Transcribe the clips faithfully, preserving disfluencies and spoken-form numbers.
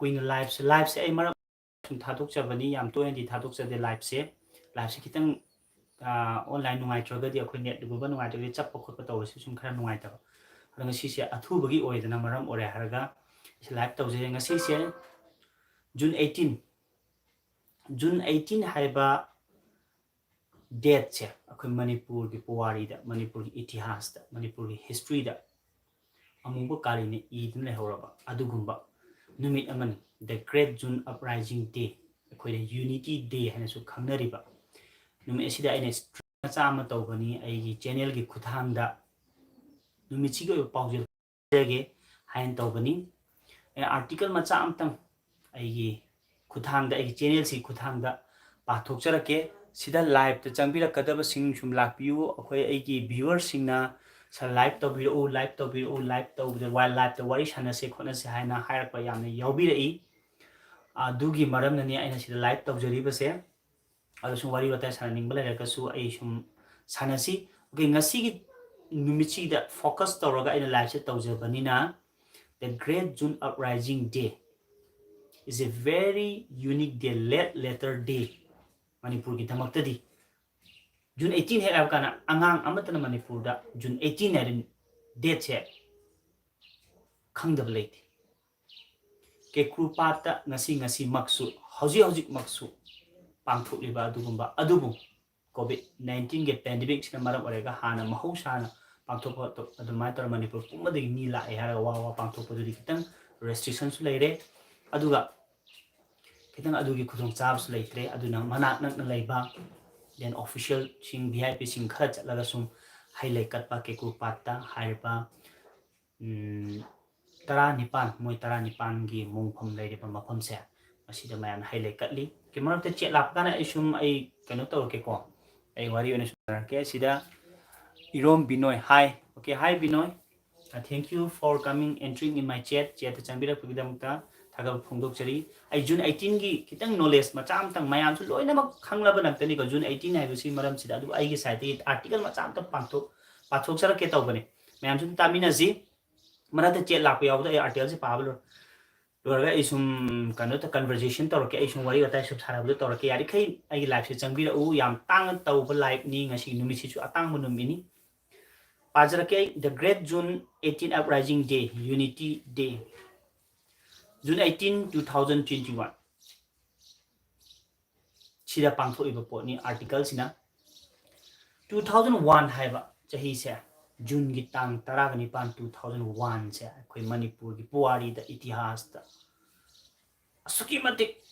ꯀꯨꯏꯅ liveꯁꯦ liveꯁꯦ ꯑꯩ ꯃꯔꯛ ꯁꯨꯝ ꯊꯥꯗꯣꯛꯆꯕꯅꯤ, ꯌꯥꯝ ꯇꯣꯏꯅꯗꯤ ꯊꯥꯗꯣꯛꯆꯗꯦ liveꯁꯦ꯫ Liveꯁꯦ ꯈꯤꯇꯪ online ꯅꯨꯡꯉꯥꯏꯇ꯭ꯔꯒꯗꯤ, ꯑꯩꯈꯣꯏ netꯒꯨꯝꯕ ꯅꯨꯡꯉꯥꯏꯇ꯭ꯔꯒꯗꯤ ꯆꯞꯄ ꯈꯣꯠꯄ ꯇꯧꯕꯁꯨ ꯁꯨꯝ ꯈꯔ ꯅꯨꯡꯉꯥꯏꯇꯕ꯫ ꯑꯗꯣ ꯉꯁꯤꯁꯦ ꯑꯊꯨꯕꯒꯤ ꯑꯣꯏꯗꯅ ꯃꯔꯝ ꯑꯣꯏꯔꯦ ꯍꯥꯏꯔꯒ ꯑꯩꯁꯦ live ꯇꯧꯖꯩ꯫ ꯉꯁꯤꯁꯦ June eighteen, June eighteen ꯍꯥꯏꯕ dateꯁꯦ ꯑꯩꯈꯣꯏ ꯃꯅꯤꯄꯨꯔꯒꯤ ꯄꯨꯋꯥꯔꯤꯗ, ꯃꯅꯤꯄꯨꯔꯒꯤ ꯏꯇꯤꯍꯥꯁꯇ, ꯃꯅꯤꯄꯨꯔꯒꯤ historyꯗ ꯑꯃꯨꯕ ꯀꯥꯂꯤꯅ ꯏꯗꯨꯅ ꯂꯩꯍꯧꯔꯕ ꯑꯗꯨꯒꯨꯝꯕ ꯅꯨꯃꯤꯠ ꯑꯃꯅꯤ꯫ The Great June Uprising Day, ꯑꯩꯈꯣꯏꯅ Unity Day ꯍꯥꯏꯅꯁꯨ ꯈꯪꯅꯔꯤꯕ ꯅꯨꯃꯤꯠ ꯑꯁꯤꯗ ꯑꯩꯅ stream ꯃꯆꯥ ꯑꯃ ꯇꯧꯕꯅꯤ ꯑꯩꯒꯤ channelꯒꯤ ꯈꯨꯠꯊꯥꯡꯗ꯫ ꯅꯨꯃꯤꯠꯁꯤꯒꯤ ꯑꯣꯏꯕ ꯄꯥꯎꯖꯦꯜ ꯄꯤꯖꯒꯦ ꯍꯥꯏꯅ ꯇꯧꯕꯅꯤ꯫ ꯑꯩꯅ article ꯃꯆꯥ ꯑꯃꯇꯪ ꯑꯩꯒꯤ ꯈꯨꯠꯊꯥꯡꯗ, ꯑꯩꯒꯤ channelꯁꯤ ꯈꯨꯠꯊꯥꯡꯗ ꯄꯥꯊꯣꯛꯆꯔꯛꯀꯦ꯫ ꯁꯤꯗ liveꯇ ꯆꯪꯕꯤꯔꯛꯀꯗꯕꯁꯤꯡ ꯁꯨꯝ ꯂꯥꯛꯄꯤꯌꯨ꯫ ꯑꯩꯈꯣꯏ ꯑꯩꯒꯤ viewerꯁꯤꯡꯅ "Sir, live ꯇꯧꯕꯤꯔꯛꯎ, live ꯇꯧꯕꯤꯔꯛꯎ, live ꯇꯧꯕꯗ ꯋꯥ-, liveꯇ ꯋꯥꯔꯤ ꯁꯥꯟꯅꯁꯦ ꯈꯣꯠꯅꯁꯦ" ꯍꯥꯏꯅ ꯍꯥꯏꯔꯛꯄ ꯌꯥꯝꯅ ꯌꯥꯎꯕꯤꯔꯛꯏ꯫ ꯑꯗꯨꯒꯤ ꯃꯔꯝꯅꯅꯤ ꯑꯩꯅ ꯁꯤꯗ live ꯇꯧꯖꯔꯤꯕꯁꯦ꯫ ꯑꯗꯣ ꯁꯨꯝ ꯋꯥꯔꯤ ꯋꯥꯇꯥꯏ ꯁꯥꯟꯅꯅꯤꯡꯕ ꯂꯩꯔꯒꯁꯨ ꯑꯩ ꯁꯨꯝ ꯁꯥꯟꯅꯁꯤ꯫ Okay, ꯉꯁꯤꯒꯤ ꯅꯨꯃꯤꯠꯁꯤꯗ focus ꯇꯧꯔꯒ ꯑꯩꯅ liveꯁꯦ ꯇꯧꯖꯕꯅꯤꯅ, The Great June Uprising Day is a very unique day, late letter day꯫ ꯃꯅꯤꯄꯨꯔꯒꯤꯗꯃꯛꯇꯗꯤ June eighteen ꯍꯦꯛ ꯍꯥꯏꯕ ꯀꯥꯟꯗ ꯑꯉꯥꯡ ꯑꯃꯠꯇꯅ ꯃꯅꯤꯄꯨꯔꯗ June eighteen ꯍꯥꯏꯕ dateꯁꯦ ꯈꯪꯗꯕ ꯂꯩꯇꯦ꯫ ꯀꯦꯀ꯭ꯔꯨ ꯄꯥꯠꯇ ꯉꯁꯤ, ꯉꯁꯤꯃꯛꯁꯨ, ꯍꯧꯖꯤꯛ ꯍꯧꯖꯤꯛꯃꯛꯁꯨ ꯄꯥꯡꯊꯣꯛꯂꯤꯕ ꯑꯗꯨꯒꯨꯝꯕ, ꯑꯗꯨꯕꯨ COVID nineteenꯒꯤ pandemicꯁꯤꯅ ꯃꯔꯝ ꯑꯣꯏꯔꯒ ꯍꯥꯟꯅ ꯃꯍꯧꯁꯥꯅ ꯄꯥꯡꯊꯣꯛꯄ ꯑꯗꯨꯃꯥꯏꯅ ꯇꯧꯔ ꯃꯅꯤꯄꯨꯔ ꯄꯨꯝꯕꯗꯒꯤ ꯃꯤ ꯂꯥꯛꯑꯦ ꯍꯥꯏꯔꯒ ꯋꯥ ꯋꯥ ꯄꯥꯡꯊꯣꯛꯄꯗꯨꯗꯤ ꯈꯤꯇꯪ restrictionꯁꯨ ꯂꯩꯔꯦ꯫ ꯑꯗꯨꯒ ꯈꯤꯇꯪ ꯑꯗꯨꯒꯤ ꯈꯨꯗꯣꯡꯆꯥꯕꯁꯨ ꯂꯩꯇ꯭ꯔꯦ꯫ ꯑꯗꯨꯅ ꯃꯅꯥꯛ ꯅꯛꯅ ꯂꯩꯕ, then officialꯁꯤꯡ, VIPꯁꯤꯡ ꯈꯔ ꯆꯠꯂꯒ ꯁꯨꯝ ꯍꯩ ꯂꯩ ꯀꯠꯄ ꯀꯦꯀ꯭ꯔꯨ ꯄꯥꯠꯇ ꯍꯥꯏꯔꯤꯕ, ꯎꯝ, ꯇꯔꯥꯅꯤꯄꯥꯟ, ꯃꯣꯏ ꯇꯔꯥꯅꯤꯄꯥꯟꯒꯤ ꯃꯣꯡꯐꯝ ꯂꯩꯔꯤꯕ ꯃꯐꯝꯁꯦ, ꯃꯁꯤꯗ ꯃꯌꯥꯝꯅ ꯍꯩ ꯂꯩ ꯀꯠꯂꯤ꯫ Okay, ꯃꯔꯛꯇ chat ꯂꯥꯛꯄ ꯀꯥꯟꯗ ꯑꯩ ꯁꯨꯝ, ꯑꯩ ꯀꯩꯅꯣ ꯇꯧꯔꯛꯀꯦꯀꯣ, ꯑꯩ ꯋꯥꯔꯤ ꯑꯣꯏꯅ ꯁꯥꯟꯅꯔꯛꯀꯦ꯫ ꯁꯤꯗ ꯏꯔꯣꯝ ꯕꯤꯅꯣꯏ, hi꯫ Okay, hi ꯕꯤꯅꯣꯏ꯫ Uh, thank you for coming, entering in my chat꯫ Chatꯇ ꯆꯪꯕꯤꯔꯛꯄꯒꯤꯗꯃꯛꯇ ꯊꯥꯒꯠꯄ ꯐꯣꯡꯗꯣꯛꯆꯔꯤ꯫ ꯑꯩ June eighteenꯒꯤ ꯈꯤꯇꯪ knowledge ꯃꯆꯥ ꯑꯃꯇꯪ, ꯃꯌꯥꯝꯁꯨ ꯂꯣꯏꯅꯃꯛ ꯈꯪꯂꯕ ꯉꯥꯛꯇꯅꯤꯀꯣ June eighteen ꯍꯥꯏꯕꯁꯤ ꯃꯔꯝꯁꯤꯗ, ꯑꯗꯨꯕꯨ ꯑꯩꯒꯤ sideꯇꯒꯤ article ꯃꯆꯥ ꯑꯃꯇꯪ ꯄꯥꯡꯊꯣꯛ-, ꯄꯥꯊꯣꯛꯆꯔꯛꯀꯦ ꯇꯧꯕꯅꯤ꯫ ꯃꯌꯥꯝꯁꯨ ꯑꯗꯨꯝ ꯇꯥꯃꯤꯟꯅꯁꯤ꯫ ꯃꯔꯛꯇ chat ꯂꯥꯛꯄ ꯌꯥꯎꯕꯗ ꯑꯩ articleꯁꯦ ꯄꯥꯕ ꯂꯣꯏ꯫ ꯂꯣꯏꯔꯒ ꯑꯩ ꯁꯨꯝ ꯀꯩꯅꯣ ꯇꯧ-, conversation ꯇꯧꯔꯛꯀꯦ, ꯑꯩ ꯁꯨꯝ ꯋꯥꯔꯤ ꯋꯥꯇꯥꯏ ꯁꯨꯝ ꯁꯥꯟꯅꯕꯗꯣ ꯇꯧꯔꯛꯀꯦ꯫ ꯌꯥꯔꯤꯈꯩ ꯑꯩꯒꯤ liveꯁꯦ ꯆꯪꯕꯤꯔꯛꯎ꯫ ꯌꯥꯝ ꯇꯥꯡꯅ ꯇꯧꯕ liveꯅꯤ, ꯉꯁꯤ ꯅꯨꯃꯤꯠꯁꯤꯁꯨ ꯑꯇꯥꯡꯕ ꯅꯨꯃꯤꯠꯅꯤ꯫ ꯄꯥꯖꯔꯛꯀꯦ ꯑꯩ, The Great June eighteen Uprising Day, Unity Day, June eighteen, two thousand twenty one꯫ ꯁꯤꯗ ꯄꯥꯡꯊꯣꯛꯏꯕ ꯄꯣꯠꯅꯤ꯫ Articleꯁꯤꯅ two thousand one ꯍꯥꯏꯕ ꯆꯍꯤꯁꯦ, ꯖꯨꯟꯒꯤ ꯇꯥꯡ ꯇꯔꯥꯒ ꯅꯤꯄꯥꯟ, two thousand one ꯁꯦ ꯑꯩꯈꯣꯏ ꯃꯅꯤꯄꯨꯔꯒꯤ ꯄꯨꯋꯥꯔꯤꯗ, ꯏꯇꯤꯍꯥꯁꯇ ꯑꯁꯨꯛꯀꯤ ꯃꯇꯤꯛ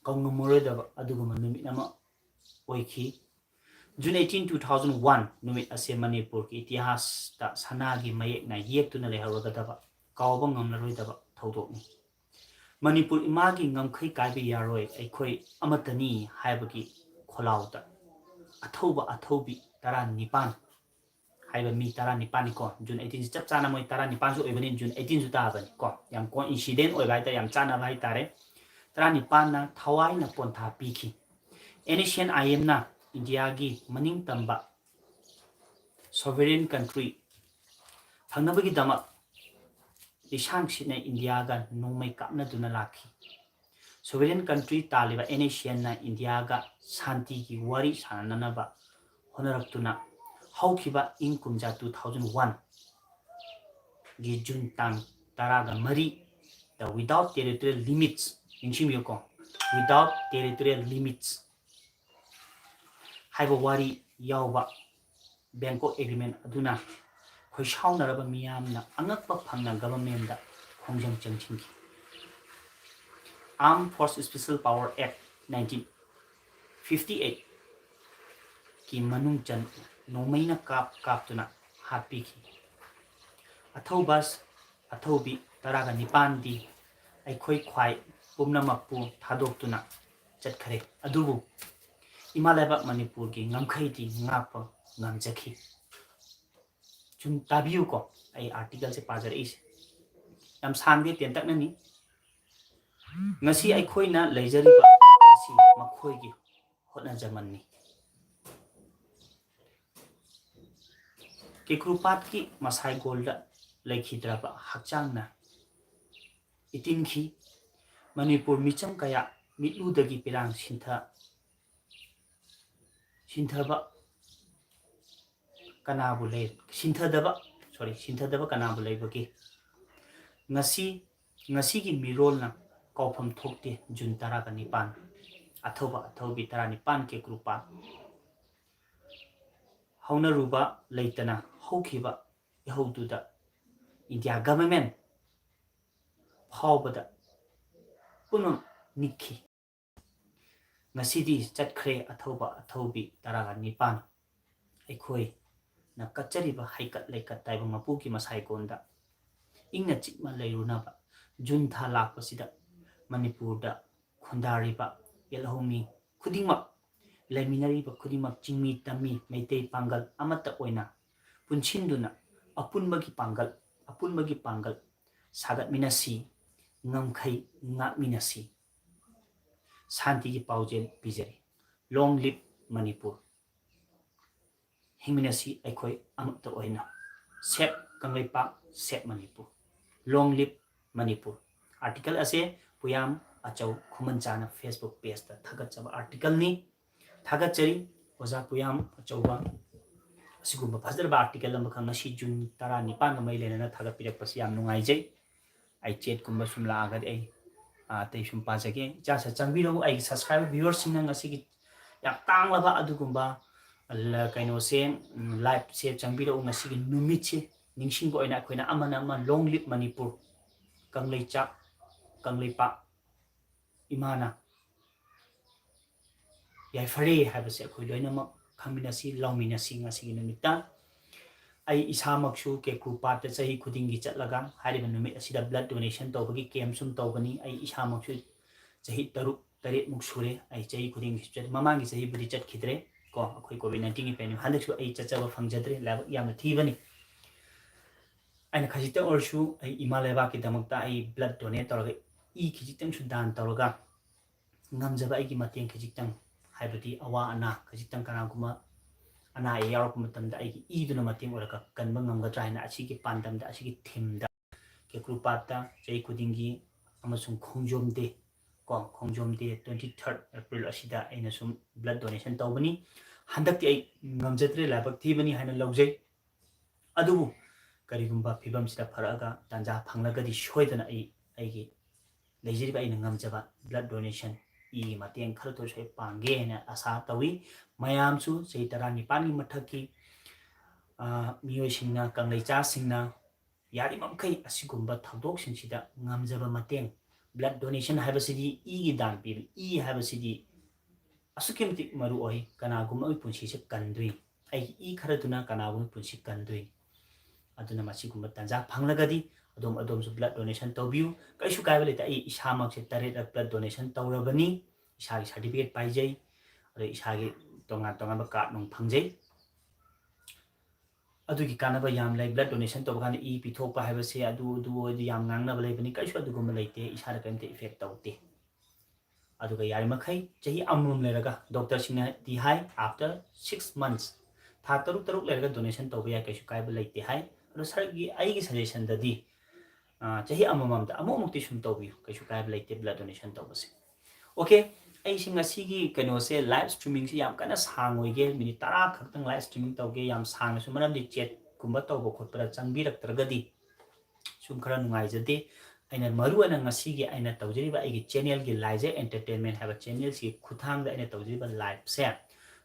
ꯀꯧꯉꯝꯃꯔꯣꯏꯗꯕ ꯑꯗꯨꯒꯨꯝꯕ ꯅꯨꯃꯤꯠ ꯑꯃ ꯑꯣꯏꯈꯤ꯫ June eighteen, two thousand one ꯅꯨꯃꯤꯠ ꯑꯁꯦ ꯃꯅꯤꯄꯨꯔꯒꯤ ꯏꯇꯤꯍꯥꯁꯇ ꯁꯅꯥꯒꯤ ꯃꯌꯦꯛꯅ ꯌꯦꯛꯇꯨꯅ ꯂꯩꯍꯧꯔꯒꯗꯕ, ꯀꯥꯎꯕ ꯉꯝꯂꯔꯣꯏꯗꯕ ꯊꯧꯗꯣꯛꯅꯤ꯫ ꯃꯅꯤꯄꯨꯔ ꯏꯃꯥꯒꯤ ꯉꯝꯈꯩ ꯀꯥꯏꯕ ꯌꯥꯔꯣꯏ, ꯑꯩꯈꯣꯏ ꯑꯃꯠꯇꯅꯤ ꯍꯥꯏꯕꯒꯤ ꯈꯣꯜꯂꯥꯎꯗ ꯑꯊꯧꯕ ꯑꯊꯧꯕꯤ ꯇꯔꯥꯅꯤꯄꯥꯟ ꯍꯥꯏꯕ ꯃꯤ ꯇꯔꯥꯅꯤꯄꯥꯟꯅꯤꯀꯣ꯫ June eighteen ꯁꯤ ꯆꯞ ꯆꯥꯅ ꯃꯣꯏ ꯇꯔꯥꯅꯤꯄꯥꯟꯁꯨ ꯑꯣꯏꯕꯅꯤ, June eighteen ꯁꯨ ꯇꯥꯕꯅꯤꯀꯣ꯫ ꯌꯥꯝ coincident ꯑꯣꯏꯕ ꯍꯥꯏꯇꯥꯔꯦ, ꯌꯥꯝ ꯆꯥꯟꯅꯕ ꯍꯥꯏꯇꯥꯔꯦ꯫ ꯇꯔꯥꯅꯤꯄꯥꯟꯅ ꯊꯋꯥꯏꯅ ꯄꯣꯟꯊꯥ ꯄꯤꯈꯤ꯫ N S C N I M ꯅ ꯏꯟꯗꯤꯌꯥꯒꯤ ꯃꯅꯤꯡ ꯇꯝꯕ sovereign country ꯐꯪꯅꯕꯒꯤꯗꯃꯛ ꯂꯤꯁꯥꯡ ꯁꯤꯠꯅ ꯏꯟꯗꯤꯌꯥꯒ ꯅꯣꯡꯃꯩ ꯀꯥꯞꯅꯗꯨꯅ ꯂꯥꯛꯈꯤ꯫ Sovereign country ꯇꯥꯜꯂꯤꯕ N S C N ꯅ ꯏꯟꯗꯤꯌꯥꯒ ꯁꯥꯟꯇꯤꯒꯤ ꯋꯥꯔꯤ ꯁꯥꯟꯅꯅꯕ ꯍꯣꯠꯅꯔꯛꯇꯨꯅ ꯍꯧꯈꯤꯕ ꯏꯪ ꯀꯨꯝꯖꯥ two thousand one ꯒꯤ ꯖꯨꯟ ꯇꯥꯡ ꯇꯔꯥꯒ ꯃꯔꯤ, the Without Territorial Limits, ꯅꯤꯡꯁꯤꯡꯕꯤꯌꯨꯀꯣ, Without Territorial Limits ꯍꯥꯏꯕ ꯋꯥꯔꯤ ꯌꯥꯎꯕ Bangkok Agreement ꯑꯗꯨꯅ ꯈꯣꯏꯁꯥꯎꯅꯔꯕ ꯃꯤꯌꯥꯝꯅ ꯑꯉꯛꯄ ꯐꯪꯅ government ꯗ ꯈꯣꯡꯖꯪ ꯆꯪꯁꯤꯟꯈꯤ꯫ Armed Force Special Power Act nineteen fifty eight ꯀꯤ ꯃꯅꯨꯡ ꯆꯟ ꯅꯣꯡꯃꯩꯅ ꯀꯥꯞ ꯀꯥꯞꯇꯨꯅ ꯍꯥꯠꯄꯤꯈꯤ꯫ ꯑꯊꯧꯕ ꯑꯊꯧꯕꯤ ꯇꯔꯥꯒ ꯅꯤꯄꯥꯟꯗꯤ ꯑꯩꯈꯣꯏ ꯈ꯭ꯋꯥꯏ ꯄꯨꯝꯅꯃꯛꯄꯨ ꯊꯥꯗꯣꯛꯇꯨꯅ ꯆꯠꯈ꯭ꯔꯦ꯫ ꯑꯗꯨꯕꯨ ꯏꯃꯥ ꯂꯩꯕꯥꯛ ꯃꯅꯤꯄꯨꯔꯒꯤ ꯉꯝꯈꯩꯗꯤ ꯉꯥꯛꯄ ꯉꯝꯖꯈꯤ꯫ ꯁꯨꯝ ꯇꯥꯕꯤꯌꯨꯀꯣ, ꯑꯩ article ꯁꯦ ꯄꯥꯖꯔꯛꯏꯁꯦ ꯌꯥꯝ ꯁꯥꯡꯗꯦ, ꯇꯦꯟꯇꯛꯅꯅꯤ꯫ ꯉꯁꯤ ꯑꯩꯈꯣꯏꯅ ꯂꯩꯖꯔꯤꯕ ꯑꯁꯤ ꯃꯈꯣꯏꯒꯤ ꯍꯣꯠꯅꯖꯃꯟꯅꯤ꯫ ꯀꯦꯀ꯭ꯔꯨꯄꯥꯠꯀꯤ ꯃꯁꯥꯏꯒꯣꯜꯗ ꯂꯩꯈꯤꯗ꯭ꯔꯕ ꯍꯛꯆꯥꯡꯅ ꯏꯇꯤꯟꯈꯤ꯫ ꯃꯅꯤꯄꯨꯔ ꯃꯤꯆꯝ ꯀꯌꯥ ꯃꯤꯠꯂꯨꯗꯒꯤ ꯄꯤꯔꯥꯡ ꯁꯤꯟꯊ-, ꯁꯤꯟꯊꯕ ꯀꯅꯥꯕꯨ ꯂꯩ, ꯁꯤꯟꯊꯗꯕ, sorry, ꯁꯤꯟꯊꯗꯕ ꯀꯅꯥꯕꯨ ꯂꯩꯕꯒꯦ? ꯉꯁꯤ, ꯉꯁꯤꯒꯤ ꯃꯤꯔꯣꯜꯅ ꯀꯥꯎꯐꯝ ꯊꯣꯛꯇꯦ, ꯖꯨꯟ ꯇꯔꯥꯒ ꯅꯤꯄꯥꯟ, ꯑꯊꯧꯕ ꯑꯊꯧꯕꯤ ꯇꯔꯥꯅꯤꯄꯥꯟ ꯀꯦꯀ꯭ꯔꯨꯄꯥ꯫ ꯍꯧꯅꯔꯨꯕ ꯂꯩꯇꯅ ꯍꯧꯈꯤꯕ ꯏꯍꯧꯗꯨꯗ India government ꯐꯥꯎꯕꯗ ꯄꯨꯝꯅꯃꯛ ꯅꯤꯛꯈꯤ꯫ ꯉꯁꯤꯗꯤ ꯆꯠꯈ꯭ꯔꯦ ꯑꯊꯧꯕ ꯑꯊꯧꯕꯤ ꯇꯔꯥꯒ ꯅꯤꯄꯥꯟ꯫ ꯑꯩꯈꯣꯏꯅ ꯀꯠꯆꯔꯤꯕ ꯍꯩꯀꯠ ꯂꯩꯀꯠ ꯇꯥꯏꯕꯪ ꯃꯄꯨꯒꯤ ꯃꯁꯥꯏꯀꯣꯟꯗ ꯏꯪꯅ ꯆꯤꯛꯅ ꯂꯩꯔꯨꯅꯕ ꯖꯨꯟ ꯊꯥ ꯂꯥꯛꯄꯁꯤꯗ ꯃꯅꯤꯄꯨꯔꯗ ꯈꯨꯟꯗꯥꯔꯤꯕ ꯌꯦꯜꯍꯧꯃꯤ ꯈꯨꯗꯤꯡꯃꯛ, ꯂꯩꯃꯤꯟꯅꯔꯤꯕ ꯈꯨꯗꯤꯡꯃꯛ, ꯆꯤꯡꯃꯤ ꯇꯝꯃꯤ ꯃꯩꯇꯩ ꯄꯥꯡꯒꯜ ꯑꯃꯠꯇ ꯑꯣꯏꯅ ꯄꯨꯟꯁꯤꯟꯗꯨꯅ ꯑꯄꯨꯟꯕꯒꯤ ꯄꯥꯡꯒꯜ, ꯑꯄꯨꯟꯕꯒꯤ ꯄꯥꯡꯒꯜ ꯁꯥꯒꯠꯃꯤꯟꯅꯁꯤ, ꯉꯝꯈꯩ ꯉꯥꯛꯃꯤꯟꯅꯁꯤ꯫ ꯁꯥꯟꯇꯤꯒꯤ ꯄꯥꯎꯖꯦꯜ ꯄꯤꯖꯔꯤ꯫ Long live Manipur. ꯍꯤꯡꯃꯤꯟꯅꯁꯤ ꯑꯩꯈꯣꯏ ꯑꯃꯠꯇ ꯑꯣꯏꯅ꯫ Save Kangleipak, save Manipur. Long live Manipur. Article ꯑꯁꯦ ꯄꯨꯌꯥꯝ ꯑꯆꯧ ꯈꯨꯃꯟꯆꯥꯅ Facebook pageꯇ ꯊꯥꯒꯠꯆꯕ articleꯅꯤ꯫ ꯊꯥꯒꯠꯆꯔꯤ ꯑꯣꯖꯥ ꯄꯨꯌꯥꯝ ꯑꯆꯧꯕ꯫ ꯑꯁꯤꯒꯨꯝꯕ ꯐꯖꯔꯕ article ꯑꯃꯈꯛ ꯉꯁꯤ ꯖꯨꯟ ꯇꯔꯥꯅꯤꯄꯥꯟꯒ ꯃꯔꯤ ꯂꯩꯅꯅ ꯊꯥꯒꯠꯄꯤꯔꯛꯄꯁꯤ ꯌꯥꯝ ꯅꯨꯡꯉꯥꯏꯖꯩ꯫ ꯑꯩ chatꯀꯨꯝꯕ ꯁꯨꯝ ꯂꯥꯛꯑꯒꯗꯤ ꯑꯩ, ꯑ, ꯑꯇꯩ ꯁꯨꯝ ꯄꯥꯖꯒꯦ꯫ ꯏꯆꯥꯁꯦ ꯆꯪꯕꯤꯔꯛꯎ, ꯑꯩꯒꯤ subscriber viewerꯁꯤꯡꯅ ꯉꯁꯤꯒꯤ ꯌꯥꯝ ꯇꯥꯡꯂꯕ ꯑꯗꯨꯒꯨꯝꯕ ꯂ-, ꯀꯩꯅꯣꯁꯦ, ꯎꯝ, liveꯁꯦ ꯆꯪꯕꯤꯔꯛꯎ꯫ ꯉꯁꯤꯒꯤ ꯅꯨꯃꯤꯠꯁꯦ ꯅꯤꯡꯁꯤꯡꯕ ꯑꯣꯏꯅ ꯑꯩꯈꯣꯏꯅ ꯑꯃꯅ ꯑꯃ Long live ꯃꯅꯤꯄꯨꯔ, ꯀꯪꯂꯩꯆꯥꯛ, ꯀꯪꯂꯩꯄꯥꯛ ꯏꯃꯥꯅ ꯌꯥꯏꯐꯔꯦ ꯍꯥꯏꯕꯁꯦ ꯑꯩꯈꯣꯏ ꯂꯣꯏꯅꯃꯛ ꯈꯪꯃꯤꯟꯅꯁꯤ, ꯂꯥꯎꯃꯤꯟꯅꯁꯤ ꯉꯁꯤꯒꯤ ꯅꯨꯃꯤꯠꯇ꯫ ꯑꯩ ꯏꯁꯥꯃꯛꯁꯨ ꯀꯦꯀ꯭ꯔꯨꯄꯥꯠꯇ ꯆꯍꯤ ꯈꯨꯗꯤꯡꯒꯤ ꯆꯠꯂꯒ ꯍꯥꯏꯔꯤꯕ ꯅꯨꯃꯤꯠ ꯑꯁꯤꯗ blood donation ꯇꯧꯕꯒꯤ camp ꯁꯨꯝ ꯇꯧꯕꯅꯤ꯫ ꯑꯩ ꯏꯁꯥꯃꯛꯁꯨ ꯆꯍꯤ ꯇꯔꯨꯛ ꯇꯔꯦꯠꯃꯨꯛ ꯁꯨꯔꯦ ꯑꯩ ꯆꯍꯤ ꯈꯨꯗꯤꯡꯒꯤ ꯆꯠ-, ꯃꯃꯥꯡꯒꯤ ꯆꯍꯤꯕꯨꯗꯤ ꯆꯠꯈꯤꯗ꯭ꯔꯦ ꯀꯣ, ꯑꯩꯈꯣꯏ COVID nineteenꯒꯤ pandemic꯫ ꯍꯟꯗꯛꯁꯨ ꯑꯩ ꯆꯠꯆꯕ ꯐꯪꯖꯗ꯭ꯔꯦ, ꯂꯥꯏꯕꯛ ꯌꯥꯝꯅ ꯊꯤꯕꯅꯤ꯫ ꯑꯩꯅ ꯈꯖꯤꯛꯇꯪ ꯑꯣꯏꯔꯁꯨ ꯑꯩ ꯏꯃꯥ ꯂꯩꯕꯥꯛꯀꯤꯗꯃꯛꯇ ꯑꯩ blood donate ꯇꯧꯔꯒ, ꯏ ꯈꯖꯤꯛꯇꯪꯁꯨ ꯗꯥꯟ ꯇꯧꯔꯒ, ꯉꯝꯖꯕ ꯑꯩꯒꯤ ꯃꯇꯦꯡ ꯈꯖꯤꯛꯇꯪ, ꯍꯥꯏꯕꯗꯤ ꯑꯋꯥ ꯑꯅꯥ ꯈꯖꯤꯛꯇꯪ, ꯀꯅꯥꯒꯨꯝꯕ ꯑꯅꯥ ꯑꯌꯦꯛ ꯌꯥꯎꯔꯛꯄ ꯃꯇꯝꯗ ꯑꯩꯒꯤ ꯏꯗꯨꯅ ꯃꯇꯦꯡ ꯑꯣꯏꯔꯒ ꯀꯟꯕ ꯉꯝꯒꯗ꯭ꯔꯥ ꯍꯥꯏꯅ ꯑꯁꯤꯒꯤ ꯄꯥꯟꯗꯝꯗ, ꯑꯁꯤꯒꯤ themeꯗ ꯀꯦꯀ꯭ꯔꯨꯄꯥꯠꯇ ꯆꯍꯤ ꯈꯨꯗꯤꯡꯒꯤ ꯑꯃꯁꯨꯡ ꯈꯣꯡꯖꯣꯝ ꯗꯦ, ꯀꯣ, ꯈꯣꯡꯖꯣꯝ ꯗꯦ twenty third April ꯑꯁꯤꯗ ꯑꯩꯅ ꯁꯨꯝ blood donation ꯇꯧꯕꯅꯤ꯫ ꯍꯟꯗꯛꯇꯤ ꯑꯩ ꯉꯝꯖꯗ꯭ꯔꯦ, ꯂꯥꯏꯕꯛ ꯊꯤꯕꯅꯤ ꯍꯥꯏꯅ ꯂꯧꯖꯩ꯫ ꯑꯗꯨꯕꯨ ꯀꯔꯤꯒꯨꯝꯕ ꯐꯤꯕꯝꯁꯤꯗ ꯐꯔꯛꯑꯒ ꯇꯥꯟꯖꯥ ꯐꯪꯂꯒꯗꯤ ꯁꯣꯏꯗꯅ ꯑꯩ ꯑꯩꯒꯤ ꯂꯩꯖꯔꯤꯕ ꯑꯩꯅ ꯉꯝꯖꯕ blood donation, ꯏꯒꯤ ꯃꯇꯦꯡ ꯈꯔꯇ ꯑꯣꯏꯔꯁꯨ ꯑꯩ ꯄꯥꯡꯒꯦ ꯍꯥꯏꯅ ꯑꯁꯥ ꯇꯧꯏ꯫ ꯃꯌꯥꯝꯁꯨ ꯆꯍꯤ ꯇꯔꯥꯅꯤꯄꯥꯟꯒꯤ ꯃꯊꯛꯀꯤ, ꯑ, ꯃꯤꯑꯣꯏꯁꯤꯡꯅ, ꯀꯪꯂꯩꯆꯥꯁꯤꯡꯅ ꯌꯥꯔꯤꯕꯃꯈꯩ ꯑꯁꯤꯒꯨꯝꯕ ꯊꯧꯗꯣꯛꯁꯤꯡꯁꯤꯗ ꯉꯝꯖꯕ ꯃꯇꯦꯡ, blood donation ꯍꯥꯏꯕꯁꯤꯗꯤ ꯏꯒꯤ ꯗꯥꯟ ꯄꯤꯕ, ꯏ ꯍꯥꯏꯕꯁꯤꯗꯤ ꯑꯁꯨꯛꯀꯤ ꯃꯇꯤꯛ ꯃꯔꯨ ꯑꯣꯏ꯫ ꯀꯅꯥꯒꯨꯝꯕ ꯑꯃꯒꯤ ꯄꯨꯟꯁꯤꯁꯦ ꯀꯟꯗꯣꯏꯅꯤ꯫ ꯑꯩꯒꯤ ꯏ ꯈꯔꯗꯨꯅ ꯀꯅꯥꯒꯨꯝꯕ ꯄꯨꯟꯁꯤ ꯀꯟꯗꯣꯏꯅꯤ꯫ ꯑꯗꯨꯅ ꯃꯁꯤꯒꯨꯝꯕ ꯇꯥꯟꯖꯥ ꯐꯪꯂꯒꯗꯤ ꯑꯗꯣꯝ, ꯑꯗꯣꯝꯁꯨ blood donation ꯇꯧꯕꯤꯌꯨ꯫ ꯀꯩꯁꯨ ꯀꯥꯏꯕ ꯂꯩꯇꯦ꯫ ꯑꯩ ꯏꯁꯥꯃꯛꯁꯦ ꯇꯔꯦꯠꯂꯛ blood donation ꯇꯧꯔꯕꯅꯤ꯫ ꯏꯁꯥꯒꯤ certificate ꯄꯥꯏꯖꯩ, ꯑꯗꯣ ꯏꯁꯥꯒꯤ ꯇꯣꯉꯥꯟ ꯇꯣꯉꯥꯟꯕ card ꯅꯨꯡ ꯐꯪꯖꯩ꯫ ꯑꯗꯨꯒꯤ ꯀꯥꯟꯅꯕ ꯌꯥꯝ ꯂꯩ꯫ Blood donation ꯇꯧꯕ ꯀꯥꯟꯗ ꯏ ꯄꯤꯊꯣꯛꯄ ꯍꯥꯏꯕꯁꯦ ꯑꯗꯨ, ꯑꯗꯨ ꯑꯣꯏꯗꯤ ꯌꯥꯝ ꯉꯥꯡꯅꯕ ꯂꯩꯕꯅꯤ, ꯀꯩꯁꯨ ꯑꯗꯨꯒꯨꯝꯕ ꯂꯩꯇꯦ, ꯏꯁꯥꯗ ꯀꯔꯤꯝꯇ effect ꯇꯧꯗꯦ꯫ ꯑꯗꯨꯒ ꯌꯥꯔꯤꯃꯈꯩ ꯆꯍꯤ ꯑꯃꯃꯝ ꯂꯩꯔꯒ, doctor ꯁꯤꯡꯅꯗꯤ ꯍꯥꯏ, after six months, ꯊꯥ ꯇꯔꯨꯛ ꯇꯔꯨꯛ ꯂꯩꯔꯒ donation ꯇꯧꯕ ꯌꯥꯏ, ꯀꯩꯁꯨ ꯀꯥꯏꯕ ꯂꯩꯇꯦ ꯍꯥꯏ꯫ ꯑꯗꯣ ꯁꯥꯔꯒꯤ, ꯑꯩꯒꯤ suggestion ꯗꯗꯤ, ꯑ, ꯆꯍꯤ ꯑꯃꯃꯝꯗ ꯑꯃꯨꯛꯃꯨꯛꯇꯤ ꯁꯨꯝ ꯇꯧꯕꯤꯌꯨ, ꯀꯩꯁꯨ ꯀꯥꯏꯕ ꯂꯩꯇꯦ blood donation ꯇꯧꯕꯁꯦ꯫ Okay, ꯑꯩꯁꯤ ꯉꯁꯤꯒꯤ ꯀꯩꯅꯣꯁꯦ, live streaming ꯁꯤ ꯌꯥꯝ ꯀꯟꯅ ꯁꯥꯡꯉꯣꯏꯒꯦ, minute ꯇꯔꯥ ꯈꯛꯇꯪ live streaming ꯇꯧꯒꯦ, ꯌꯥꯝ ꯁꯥꯡꯅꯁꯨ, ꯃꯔꯝꯗꯤ chat ꯀꯨꯝꯕ ꯇꯧꯕ ꯈꯣꯠꯄꯗ ꯆꯪꯕꯤꯔꯛꯇ꯭ꯔꯒꯗꯤ ꯁꯨꯝ ꯈꯔ ꯅꯨꯡꯉꯥꯏꯖꯗꯦ꯫ ꯑꯩꯅ ꯃꯔꯨ ꯑꯣꯏꯅ ꯉꯁꯤꯒꯤ ꯑꯩꯅ ꯇꯧꯖꯔꯤꯕ ꯑꯩꯒꯤ channel ꯒꯤ Laijai Entertainment ꯍꯥꯏꯕ channel ꯁꯤꯒꯤ ꯈꯨꯠꯊꯥꯡꯗ ꯑꯩꯅ ꯇꯧꯖꯔꯤꯕ live ꯁꯦ,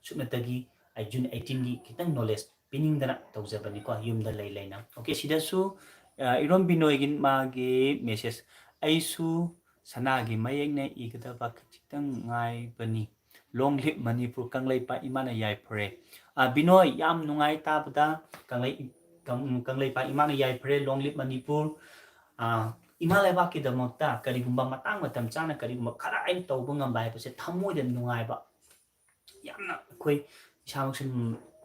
ꯁꯨꯞꯅꯇꯒꯤ ꯑꯩ June eighteen ꯒꯤ ꯈꯤꯇꯪ knowledge ꯄꯤꯅꯤꯡꯗꯅ ꯇꯧꯖꯕꯅꯤꯀꯣ, ꯌꯨꯝꯗ ꯂꯩ ꯂꯩꯅ꯫ Okay, ꯁꯤꯗꯁꯨ, ꯑ, ꯏꯔꯣꯝ ꯕꯤꯅꯣꯏꯒꯤ ꯃꯥꯒꯤ message, "ꯑꯩꯁꯨ ꯁꯅꯥꯒꯤ ꯃꯌꯦꯛꯅ ꯏꯒꯗꯕ ꯈꯖꯤꯛꯇꯪ ꯉꯥꯏꯕꯅꯤ꯫ Long live ꯃꯅꯤꯄꯨꯔ, ꯀꯪꯂꯩꯄꯥꯛ ꯏꯃꯥꯅ ꯌꯥꯏꯐꯔꯦ꯫" ꯑ, ꯕꯤꯅꯣꯏ, ꯌꯥꯝ ꯅꯨꯡꯉꯥꯏ ꯇꯥꯕꯗ꯫ ꯀꯪꯂꯩ-, ꯀꯪ-, ꯀꯪꯂꯩꯄꯥꯛ ꯏꯃꯥꯅ ꯌꯥꯏꯐꯔꯦ, long live ꯃꯅꯤꯄꯨꯔ꯫ ꯑ, ꯏꯃꯥ ꯂꯩꯕꯥꯛꯀꯤꯗꯃꯛꯇ ꯀꯔꯤꯒꯨꯝꯕ ꯃꯇꯥꯡ ꯃꯇꯝ ꯆꯥꯅ ꯀꯔꯤꯒꯨꯝꯕ ꯈꯔ ꯑꯩꯅ ꯇꯧꯕ ꯉꯝꯕ ꯍꯥꯏꯕꯁꯦ ꯊꯃꯣꯏꯗ ꯅꯨꯡꯉꯥꯏꯕ꯫ ꯌꯥꯝꯅ ꯑꯩꯈꯣꯏ ꯏꯁꯥꯃꯛꯁꯨ,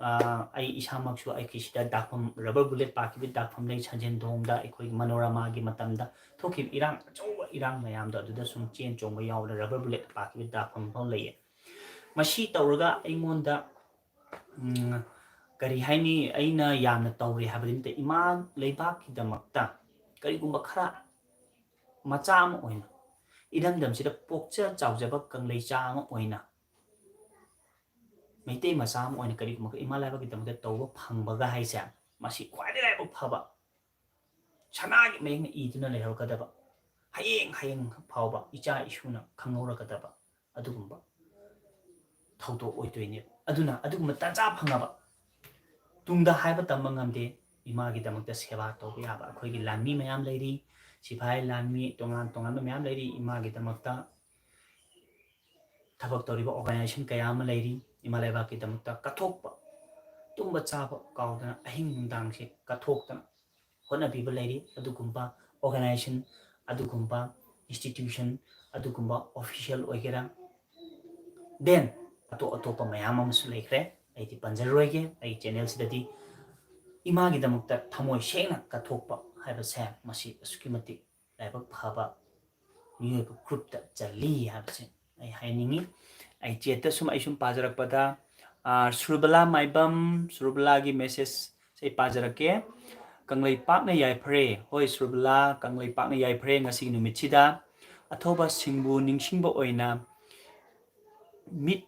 ꯑ, ꯑꯩ ꯏꯁꯥꯃꯛꯁꯨ ꯑꯩꯒꯤ ꯁꯤꯗ ꯗꯥꯛꯐꯝ, rubber bullet ꯄꯥꯛꯈꯤꯕ ꯗꯥꯛꯐꯝ ꯂꯩ, ꯁꯟꯖꯦꯟꯊꯣꯡꯗ ꯑꯩꯈꯣꯏꯒꯤ ꯃꯅꯣꯔꯃꯥꯒꯤ ꯃꯇꯝꯗ ꯊꯣꯛꯈꯤꯕ ꯏꯔꯥꯡ, ꯑꯆꯧꯕ ꯏꯔꯥꯡ ꯃꯌꯥꯝꯗꯣ ꯑꯗꯨꯗ ꯁꯨꯝ ꯆꯦꯟ ꯆꯣꯡꯕ ꯌꯥꯎꯗꯅ rubber bullet ꯄꯥꯛꯈꯤꯕ ꯗꯥꯛꯐꯝ ꯐꯥꯎ ꯂꯩꯌꯦ꯫ ꯃꯁꯤ ꯇꯧꯔꯒ ꯑꯩꯉꯣꯟꯗ, ꯎꯝ, ꯀꯔꯤ ꯍꯥꯏꯅꯤ, ꯑꯩꯅ ꯌꯥꯝꯅ ꯇꯧꯔꯦ ꯍꯥꯏꯕꯗꯤ ꯅꯠꯇꯦ, ꯏꯃꯥ ꯂꯩꯕꯥꯛꯀꯤꯗꯃꯛꯇ ꯀꯔꯤꯒꯨꯝꯕ ꯈꯔ ꯃꯆꯥ ꯑꯃ ꯑꯣꯏꯅ, ꯏꯔꯝꯗꯝꯁꯤꯗ ꯄꯣꯛꯆ ꯆꯥꯎꯖꯕ ꯀꯪꯂꯩꯆꯥ ꯑꯃ ꯑꯣꯏꯅ, ꯃꯩꯇꯩ ꯃꯆꯥ ꯑꯃ ꯑꯣꯏꯅ ꯀꯔꯤꯒꯨꯝꯕ ꯏꯃꯥ ꯂꯩꯕꯥꯛꯀꯤꯗꯃꯛꯇ ꯇꯧꯕ ꯐꯪꯕꯒ ꯍꯥꯏꯁꯦ, ꯃꯁꯤ ꯈ꯭ꯋꯥꯏꯗꯒꯤ ꯂꯥꯏꯕꯛ ꯐꯕ, ꯁꯅꯥꯒꯤ ꯃꯌꯦꯛꯅ ꯏꯗꯨꯅ ꯂꯩꯍꯧꯔꯒꯗꯕ, ꯍꯌꯦꯡ ꯍꯌꯦꯡ ꯐꯥꯎꯕ ꯏꯆꯥ ꯏꯁꯨꯅ ꯈꯪꯍꯧꯔꯒꯗꯕ ꯑꯗꯨꯒꯨꯝꯕ ꯊꯧꯗꯣꯛ ꯑꯣꯏꯗꯣꯏꯅꯦꯕ꯫ ꯑꯗꯨꯅ ꯑꯗꯨꯒꯨꯝꯕ ꯇꯥꯟꯖꯥ ꯐꯪꯉꯕ ꯇꯨꯡꯗ ꯍꯥꯏꯕ ꯇꯝꯕ ꯉꯝꯗꯦ, ꯏꯃꯥꯒꯤꯗꯃꯛꯇ ꯁꯦꯕꯥ ꯇꯧꯕ ꯌꯥꯕ ꯑꯩꯈꯣꯏꯒꯤ ꯂꯥꯟꯃꯤ ꯃꯌꯥꯝ ꯂꯩꯔꯤ, ꯁꯤꯐꯥꯏ ꯂꯥꯟꯃꯤ ꯇꯣꯉꯥꯟ ꯇꯣꯉꯥꯟꯕ ꯃꯌꯥꯝ ꯂꯩꯔꯤ, ꯏꯃꯥꯒꯤꯗꯃꯛꯇ ꯊꯕꯛ ꯇꯧꯔꯤꯕ organization ꯀꯌꯥ ꯑꯃ ꯂꯩꯔꯤ, ꯏꯃꯥ ꯂꯩꯕꯥꯛꯀꯤꯗꯃꯛꯇ ꯀꯠꯊꯣꯛꯄ, ꯇꯨꯝꯕ ꯆꯥꯕ ꯀꯥꯎꯗꯅ ꯑꯍꯤꯡ ꯅꯨꯡꯗꯥꯡꯁꯦ ꯀꯠꯊꯣꯛꯇꯅ ꯍꯣꯠꯅꯕꯤꯕ ꯂꯩꯔꯤ꯫ ꯑꯗꯨꯒꯨꯝꯕ organization, ꯑꯗꯨꯒꯨꯝꯕ institution, ꯑꯗꯨꯒꯨꯝꯕ official ꯑꯣꯏꯒꯦꯔꯥ, then ꯑꯇꯣꯞ ꯑꯇꯣꯞꯄ ꯃꯌꯥꯝ ꯑꯃꯁꯨ ꯂꯩꯈ꯭ꯔꯦ, ꯑꯩꯗꯤ ꯄꯟꯖꯔꯔꯣꯏꯒꯦ꯫ ꯑꯩ channelꯁꯤꯗꯗꯤ ꯏꯃꯥꯒꯤꯗꯃꯛꯇ ꯊꯃꯣꯏ ꯁꯦꯡꯅ ꯀꯠꯊꯣꯛꯄ ꯍꯥꯏꯕꯁꯦ ꯃꯁꯤ ꯑꯁꯨꯛꯀꯤ ꯃꯇꯤꯛ ꯂꯥꯏꯕꯛ ꯐꯕ ꯃꯤꯑꯣꯏꯕ groupꯇ ꯆꯜꯂꯤ ꯍꯥꯏꯕꯁꯦ ꯑꯩ ꯍꯥꯏꯅꯤꯡꯉꯤ꯫ ꯑꯩ chatꯇ ꯁꯨꯝ, ꯑꯩ ꯁꯨꯝ ꯄꯥꯖꯔꯛꯄꯗ, ꯑꯥ, ꯁꯨꯔꯕꯂꯥ ꯃꯥꯏꯕꯝ, ꯁꯨꯔꯕꯂꯥꯒꯤ messageꯁꯦ ꯑꯩ ꯄꯥꯖꯔꯛꯀꯦ꯫ "ꯀꯪꯂꯩꯄꯥꯛꯅ ꯌꯥꯏꯐꯔꯦ"꯫ ꯍꯣꯏ ꯁꯨꯔꯕꯂꯥ, ꯀꯪꯂꯩꯄꯥꯛꯅ ꯌꯥꯏꯐꯔꯦ ꯉꯁꯤꯒꯤ ꯅꯨꯃꯤꯠꯁꯤꯗ꯫ ꯑꯊꯧꯕ ꯁꯤꯡꯕꯨ ꯅꯤꯡꯁꯤꯡꯕ ꯑꯣꯏꯅ ꯃꯤꯠ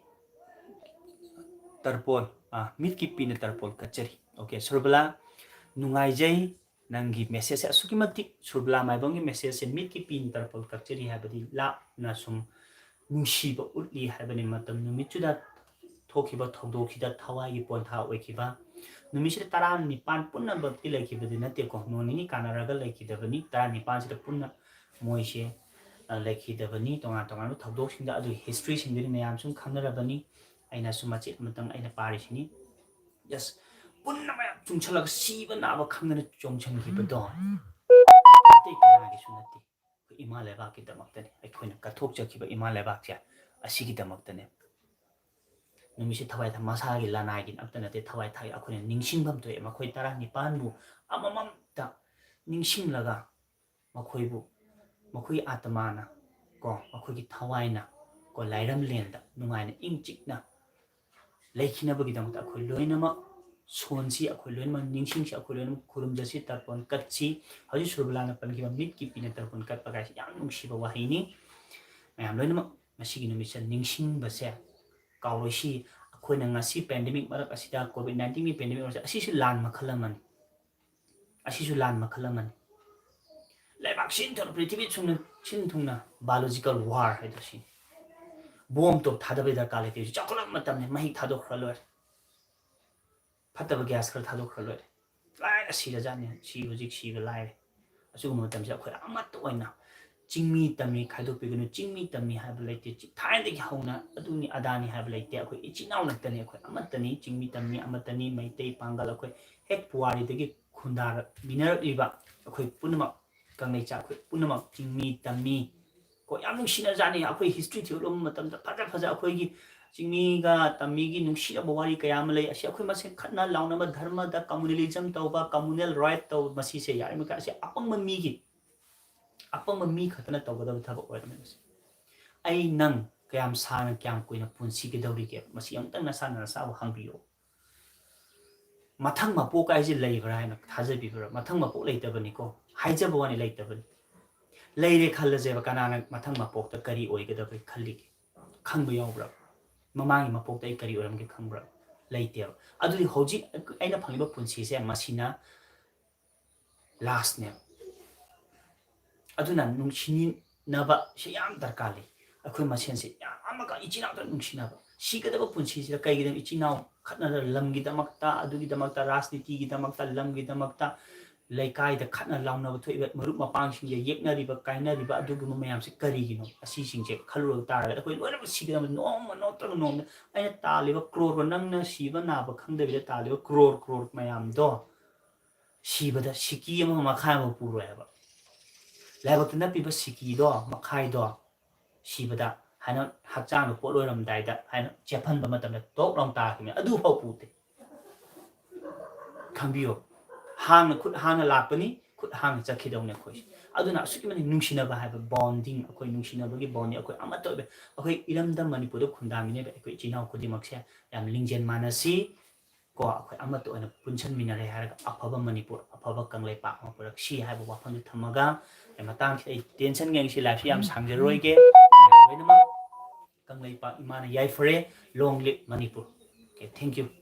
ꯇꯔꯄꯣꯜ, ꯑꯥ, ꯃꯤꯠꯀꯤ ꯄꯤꯅ ꯇꯔꯄꯣꯜ ꯀꯠꯆꯔꯤ꯫ Okay ꯁꯨꯔꯕꯂꯥ, ꯅꯨꯡꯉꯥꯏꯖꯩ꯫ ꯅꯪꯒꯤ messageꯁꯦ ꯑꯁꯨꯛꯀꯤ ꯃꯇꯤꯛ, ꯁꯨꯔꯕꯂꯥ ꯃꯥꯏꯕꯝꯒꯤ messageꯁꯦ, "ꯃꯤꯠꯀꯤ ꯄꯤꯅ ꯇꯔꯄꯣꯜ ꯀꯠꯆꯔꯤ" ꯍꯥꯏꯕꯗꯤ ꯂꯥꯞꯅ ꯁꯨꯝ ꯅꯨꯡꯁꯤꯕ ꯎꯠꯂꯤ ꯍꯥꯏꯕꯅꯤ꯫ ꯃꯇꯝ ꯅꯨꯃꯤꯠꯇꯨꯗ ꯊꯣꯛꯈꯤꯕ ꯊꯧꯗꯣꯛꯁꯤꯗ ꯊꯋꯥꯏꯒꯤ ꯄꯣꯟꯊꯥ ꯑꯣꯏꯈꯤꯕ ꯅꯨꯃꯤꯠꯁꯤꯗ ꯇꯔꯥꯅꯤꯄꯥꯟ ꯄꯨꯝꯅꯃꯛꯇꯤ ꯂꯩꯈꯤꯕꯗꯤ ꯅꯠꯇꯦꯀꯣ, ꯅꯣꯡ ꯅꯤꯅꯤ ꯀꯥꯟꯅꯔꯒ ꯂꯩꯈꯤꯗꯕꯅꯤ꯫ ꯇꯔꯥꯅꯤꯄꯥꯟꯁꯤꯗ ꯄꯨꯟꯅ ꯃꯣꯏꯁꯦ, ꯑ, ꯂꯩꯈꯤꯗꯕꯅꯤ꯫ ꯇꯣꯉꯥꯟ ꯇꯣꯉꯥꯟꯕ ꯊꯧꯗꯣꯛꯁꯤꯡꯗ ꯑꯗꯨꯒꯤ historyꯁꯤꯡꯗꯨꯗꯤ ꯃꯌꯥꯝ ꯁꯨꯝ ꯈꯪꯅꯔꯕꯅꯤ꯫ ꯑꯩꯅꯁꯨ ꯃꯆꯦꯠ ꯑꯃꯇꯪ ꯑꯩꯅ ꯄꯥꯔꯤꯁꯤꯅꯤ꯫ Yes, ꯄꯨꯟꯅ ꯃꯌꯥꯝ ꯆꯨꯡꯁꯜꯂꯒ ꯁꯤꯕ ꯅꯥꯕ ꯈꯪꯗꯅ ꯆꯣꯡꯁꯤꯟꯈꯤꯕꯗꯣ ꯑꯇꯩ ꯀꯅꯥꯒꯤꯁꯨ ꯅꯠꯇꯦ, ꯑꯩꯈꯣꯏ ꯏꯃꯥ ꯂꯩꯕꯥꯛꯀꯤꯗꯃꯛꯇꯅꯤ꯫ ꯑꯩꯈꯣꯏꯅ ꯀꯠꯊꯣꯛꯆꯈꯤꯕ ꯏꯃꯥ ꯂꯩꯕꯥꯛꯁꯦ ꯑꯁꯤꯒꯤꯗꯃꯛꯇꯅꯦ꯫ ꯅꯨꯃꯤꯠꯁꯦ ꯊꯋꯥꯏ ꯊ-, ꯃꯁꯥꯒꯤ ꯂꯅꯥꯏꯒꯤ ꯑꯝꯇ ꯅꯠꯇꯦ, ꯊꯋꯥꯏ ꯊꯥꯒꯤ ꯑꯩꯈꯣꯏꯅ ꯅꯤꯡꯁꯤꯡꯐꯝ ꯊꯣꯛꯑꯦ꯫ ꯃꯈꯣꯏ ꯇꯔꯥꯅꯤꯄꯥꯟꯕꯨ ꯑꯃꯃꯝꯇ ꯅꯤꯡꯁꯤꯡꯂꯒ ꯃꯈꯣꯏꯕꯨ, ꯃꯈꯣꯏꯒꯤ ꯑꯥꯇꯃꯥꯅ ꯀꯣ, ꯃꯈꯣꯏꯒꯤ ꯊꯋꯥꯏꯅ ꯀꯣ, ꯂꯥꯏꯔꯝꯂꯦꯟꯗ ꯅꯨꯡꯉꯥꯏꯅ ꯏꯪ ꯆꯤꯛꯅ ꯂꯩꯈꯤꯅꯕꯒꯤꯗꯃꯛꯇ ꯑꯩꯈꯣꯏ ꯂꯣꯏꯅꯃꯛ ꯁꯣꯟꯁꯤ ꯑꯩꯈꯣꯏ ꯂꯣꯏꯅꯃꯛ ꯅꯤꯡꯁꯤꯡꯁꯤ, ꯑꯩꯈꯣꯏ ꯂꯣꯏꯅꯃꯛ ꯈꯨꯔꯨꯝꯖꯁꯤ, ꯇꯔꯄꯣꯟ ꯀꯠꯁꯤ꯫ ꯍꯧꯖꯤꯛ ꯁꯨꯔꯕꯂꯥꯅ ꯄꯟꯈꯤꯕ ꯃꯤꯠꯀꯤ ꯄꯤꯅ ꯇꯔꯄꯣꯟ ꯀꯠꯄ ꯀꯥꯏꯁꯤ ꯌꯥꯝ ꯅꯨꯡꯁꯤꯕ ꯋꯥꯍꯩꯅꯤ꯫ ꯃꯌꯥꯝ ꯂꯣꯏꯅꯃꯛ ꯃꯁꯤꯒꯤ ꯅꯨꯃꯤꯠꯁꯦ ꯅꯤꯡꯁꯤꯡꯕꯁꯦ ꯀꯥꯎꯔꯣꯏꯁꯤ꯫ ꯑꯩꯈꯣꯏꯅ ꯉꯁꯤ ꯄꯦꯟꯗꯦꯃꯤꯛ ꯃꯔꯛ ꯑꯁꯤꯗ, ꯀꯣꯚꯤꯗ ꯅꯥꯏꯟꯇꯤꯟꯒꯤ ꯄꯦꯟꯗꯦꯃꯤꯛ ꯃꯔꯛ ꯑꯁꯤꯗ, ꯑꯁꯤꯁꯨ ꯂꯥꯟ ꯃꯈꯜ ꯑꯃꯅꯤ꯫ ꯑꯁꯤꯁꯨ ꯂꯥꯟ ꯃꯈꯜ ꯑꯃꯅꯤ꯫ ꯂꯩꯕꯥꯛ ꯁꯤꯟ ꯊꯨꯡꯅ, ꯄ꯭ꯔꯤꯊꯤꯕꯤ ꯁꯨꯝꯅ ꯁꯤꯟ ꯊꯨꯡꯅ ꯕꯥꯏꯑꯣꯂꯣꯖꯤꯀꯦꯜ ꯋꯥꯔ ꯍꯥꯏꯗꯣ ꯁꯤꯅꯤ꯫ ꯕꯣꯝ ꯇꯣꯞ ꯊꯥꯗꯕꯩ ꯗꯔꯀꯥꯔ ꯂꯩꯇꯦ꯫ ꯍꯧꯖꯤꯛ ꯆꯥꯎꯈꯠꯂꯛꯄ ꯃꯇꯝꯅꯤ, ꯃꯍꯤꯛ ꯊꯥꯗꯣꯛꯈ꯭ꯔ ꯂꯣꯏꯔꯦ꯫ ꯐꯠꯇꯕ ꯒ꯭ꯌꯥꯁ ꯈꯔ ꯊꯥꯗꯣꯛꯈ꯭ꯔ ꯂꯣꯏꯔꯦ꯫ ꯂꯥꯏꯔ ꯁꯤꯔꯖꯥꯠꯅꯤ꯫ ꯁꯤ ꯍꯧꯖꯤꯛ ꯁꯤꯕ ꯂꯥꯏꯔꯦ꯫ ꯑꯁꯤꯒꯨꯝꯕ ꯃꯇꯝꯁꯤꯗ ꯑꯩꯈꯣꯏ ꯑꯃꯠꯇ ꯑꯣꯏꯅ ꯆꯤꯡꯃꯤ ꯇꯝꯃꯤ ꯈꯥꯏꯗꯣꯛꯄꯤꯒꯅꯨ꯫ ꯆꯤꯡꯃꯤ ꯇꯝꯃꯤ ꯍꯥꯏꯕ ꯂꯩꯇꯦ꯫ ꯆꯤ-, ꯊꯥꯏꯅꯗꯒꯤ ꯍꯧꯅ ꯑꯗꯨꯅꯤ ꯑꯗꯥꯅꯤ ꯍꯥꯏꯕ ꯂꯩꯇꯦ꯫ ꯑꯩꯈꯣꯏ ꯏꯆꯤꯟ ꯏꯅꯥꯎ ꯉꯥꯛꯇꯅꯤ꯫ ꯑꯩꯈꯣꯏ ꯑꯃꯠꯇꯅꯤ꯫ ꯆꯤꯡꯃꯤ ꯇꯝꯃꯤ ꯑꯃꯠꯇꯅꯤ꯫ ꯃꯩꯇꯩ ꯄꯥꯡꯒꯜ ꯑꯩꯈꯣꯏ ꯍꯦꯛ ꯄꯨꯋꯥꯔꯤꯗꯒꯤ ꯈꯨꯟꯗꯥꯔꯛꯃꯤꯟꯅꯔꯛꯂꯤꯕ ꯑꯩꯈꯣꯏ ꯄꯨꯝꯅꯃꯛ ꯀꯪꯂꯩꯆꯥ ꯑꯩꯈꯣꯏ ꯄꯨꯝꯅꯃꯛ ꯆꯤꯡꯃꯤ ꯇꯝꯃꯤ꯫ ꯀꯣ, ꯌꯥꯝ ꯅꯨꯡꯁꯤꯅꯖꯥꯠꯅꯤ꯫ ꯑꯩꯈꯣꯏ ꯍꯤꯁꯇ꯭ꯔꯤ ꯊꯤꯒꯠꯂꯨꯕ ꯃꯇꯝꯗ ꯐꯖ ꯐꯖ ꯑꯩꯈꯣꯏꯒꯤ ꯆꯤꯡꯃꯤꯒ ꯇꯝꯃꯤꯒꯤ ꯅꯨꯡꯁꯤꯅꯕ ꯋꯥꯔꯤ ꯀꯌꯥ ꯑꯃ ꯂꯩ꯫ ꯑꯁꯤ ꯑꯩꯈꯣꯏ ꯃꯁꯦꯟ ꯈꯠꯅ ꯂꯥꯎꯅꯕ, ꯙꯔꯃꯗ ꯀꯝꯃꯨꯅꯦꯂꯤꯖꯝ ꯇꯧꯕ, ꯀꯝꯃꯨꯅꯦꯜ ꯔꯥꯏꯠ ꯇꯧꯕ, ꯃꯁꯤꯁꯦ ꯌꯥꯔꯤꯃꯈꯩ ꯑꯁꯤ ꯑꯄꯪꯕ ꯃꯤꯒꯤ, ꯑꯄꯪꯕ ꯃꯤ ꯈꯛꯇꯅ ꯇꯧꯒꯗꯕ ꯊꯕꯛ ꯑꯣꯏꯔꯝꯃꯦ꯫ ꯃꯁꯤ ꯑꯩ ꯅꯪ ꯀꯌꯥꯝ ꯁꯥꯡꯅ ꯀꯌꯥꯝ ꯀꯨꯏꯅ ꯄꯨꯟꯁꯤꯒꯗꯧꯔꯤꯒꯦ? ꯃꯁꯤ ꯑꯃꯨꯛꯇꯪ ꯅꯁꯥꯅ ꯅꯁꯥꯕꯨ ꯍꯪꯕꯤꯌꯨ꯫ ꯃꯊꯪ ꯃꯄꯣꯛ ꯍꯥꯏꯁꯦ ꯂꯩꯕ꯭ꯔꯥ ꯍꯥꯏꯅ ꯊꯥꯖꯕꯤꯕ꯭ꯔꯥ? ꯃꯊꯪ ꯃꯄꯣꯛ ꯂꯩꯇꯕꯅꯤꯀꯣ, ꯍꯥꯏꯖꯕ ꯋꯥꯅꯤ, ꯂꯩꯇꯕꯅꯤ꯫ ꯂꯩꯔꯦ ꯈꯜꯂꯁꯦꯕ, ꯀꯅꯥꯅ ꯃꯊꯪ ꯃꯄꯣꯛꯇ ꯀꯔꯤ ꯑꯣꯏꯒꯗꯕꯒꯦ ꯈꯜꯂꯤꯒꯦ? ꯈꯪꯕ ꯌꯥꯎꯕ꯭ꯔꯥ? ꯃꯃꯥꯡꯒꯤ ꯃꯄꯣꯛꯇ ꯑꯩ ꯀꯔꯤ ꯑꯣꯏꯔꯝꯒꯦ ꯈꯪꯕ꯭ꯔꯥ? ꯂꯩꯇꯦꯕ꯫ ꯑꯗꯨꯗꯤ ꯍꯧꯖꯤꯛ ꯑꯩꯅ ꯐꯪꯂꯤꯕ ꯄꯨꯟꯁꯤꯁꯦ ꯃꯁꯤꯅ ꯂꯥꯁꯅꯦꯕ꯫ ꯑꯗꯨꯅ ꯅꯨꯡꯁꯤꯅꯕꯁꯦ ꯌꯥꯝ ꯗꯔꯀꯥꯔ ꯂꯩ꯫ ꯑꯩꯈꯣꯏ ꯃꯁꯦꯟꯁꯦ ꯌꯥꯝ ꯑꯃꯒ ꯏꯆꯤꯟ ꯏꯅꯥꯎꯗ ꯅꯨꯡꯁꯤꯅꯕ꯫ ꯁꯤꯒꯗꯕ ꯄꯨꯟꯁꯤꯁꯤꯗ ꯀꯩꯒꯤꯅꯣ ꯏꯆꯤꯟ ꯏꯅꯥꯎ ꯈꯠꯅꯔ ꯂꯝꯒꯤꯗꯃꯛꯇ, ꯑꯗꯨꯒꯤꯗꯃꯛꯇ, ꯔꯥꯖꯅꯤꯇꯤꯒꯤꯗꯃꯛꯇ, ꯂꯝꯒꯤꯗꯃꯛꯇ, ꯂꯩꯀꯥꯏꯗ ꯈꯠꯅ ꯂꯥꯎꯅꯕ ꯊꯣꯛꯏꯕ, ꯃꯔꯨꯞ ꯃꯄꯥꯡꯁꯤꯡꯁꯦ ꯌꯦꯛꯅꯔꯤꯕ, ꯀꯥꯏꯅꯔꯤꯕ, ꯑꯗꯨꯒꯨꯝꯕ ꯃꯌꯥꯝꯁꯦ ꯀꯔꯤꯒꯤꯅꯣ? ꯑꯁꯤꯁꯤꯡꯁꯦ ꯈꯜꯂꯨꯔꯕ ꯇꯥꯔꯒꯗꯤ ꯑꯩꯈꯣꯏ ꯂꯣꯏꯅꯃꯛ ꯁꯤꯒꯗꯕ, ꯅꯣꯡꯃ ꯅꯠꯇ꯭ꯔꯒ ꯅꯣꯡꯃ꯫ ꯑꯩꯅ ꯇꯥꯜꯂꯤꯕ ꯀ꯭ꯔꯣꯔꯒ ꯅꯪꯅ ꯁꯤꯕ ꯅꯥꯕ ꯈꯪꯗꯕꯤꯗ ꯇꯥꯜꯂꯤꯕ ꯀ꯭ꯔꯣꯔ ꯀ꯭ꯔꯣꯔ ꯃꯌꯥꯝꯗꯣ ꯁꯤꯕꯗ ꯁꯤꯀꯤ ꯑꯃ ꯃꯈꯥꯏ ꯑꯃ ꯄꯨꯔꯣꯏ ꯍꯥꯏꯕ꯫ ꯂꯥꯏꯕꯛꯇ ꯅꯞꯄꯤꯕ ꯁꯤꯀꯤꯗꯣ, ꯃꯈꯥꯏꯗꯣ, ꯁꯤꯕꯗ ꯍꯥꯏꯅ ꯍꯛꯆꯥꯡꯗ ꯄꯣꯠ ꯑꯣꯏꯔꯝꯗꯥꯏꯗ ꯍꯥꯏꯅ ꯆꯦꯞꯍꯟꯕ ꯃꯇꯝꯗ ꯇꯣꯛ ꯂꯥꯎ ꯇꯥꯈꯤꯕꯅꯤ꯫ ꯑꯗꯨꯐꯥꯎ ꯄꯨꯗꯦ꯫ ꯈꯪꯕꯤꯌꯨ, ꯍꯥꯡꯅ, ꯈꯨꯠ ꯍꯥꯡꯅ ꯂꯥꯛꯄꯅꯤ, ꯈꯨꯠ ꯍꯥꯡꯅ ꯆꯠꯈꯤꯗꯧꯅꯤ ꯑꯩꯈꯣꯏꯁꯦ꯫ ꯑꯗꯨꯅ ꯑꯁꯨꯛꯀꯤ ꯃꯇꯤꯛ ꯅꯨꯡꯁꯤꯅꯕ ꯍꯥꯏꯕ ꯕꯣꯟꯗꯤꯡ, ꯑꯩꯈꯣꯏ ꯅꯨꯡꯁꯤꯅꯕꯒꯤ ꯕꯣꯟꯗꯤꯡ, ꯑꯩꯈꯣꯏ ꯑꯃꯠꯇ ꯑꯣꯏꯕ, ꯑꯩꯈꯣꯏ ꯏꯔꯝꯗꯝ ꯃꯅꯤꯄꯨꯔꯗ ꯈꯨꯟꯗꯥꯃꯤꯟꯅꯕ ꯑꯩꯈꯣꯏ ꯏꯆꯤꯟ ꯏꯅꯥꯎ ꯈꯨꯗꯤꯡꯃꯛꯁꯦ ꯌꯥꯝ ꯂꯤꯡꯖꯦꯜ ꯃꯥꯟꯅꯁꯤ꯫ ꯀꯣ, ꯑꯩꯈꯣꯏ ꯑꯃꯠꯇ ꯑꯣꯏꯅ ꯄꯨꯟꯁꯟꯃꯤꯟꯅꯔꯦ ꯍꯥꯏꯔꯒ ꯑꯐꯕ ꯃꯅꯤꯄꯨꯔ, ꯑꯐꯕ ꯀꯪꯂꯩꯄꯥꯛ ꯑꯃ ꯄꯨꯔꯛꯁꯤ ꯍꯥꯏꯕ ꯋꯥꯐꯝꯗꯨ ꯊꯝꯃꯒ, ꯑꯩ ꯃꯇꯥꯡꯁꯤꯗ ꯑꯩ ꯇꯦꯟꯁꯟꯒꯤ ꯑꯩꯁꯤ ꯂꯥꯏꯐꯁꯤ ꯌꯥꯝ ꯁꯥꯡꯖꯔꯔꯣꯏꯒꯦ꯫ ꯃꯌꯥꯝ ꯂꯣꯏꯅꯃꯛ ꯀꯪꯂꯩꯄꯥꯛ ꯏꯃꯥꯅ ꯌꯥꯏꯐꯔꯦ꯫ Long live Manipur. Okay, thank you꯫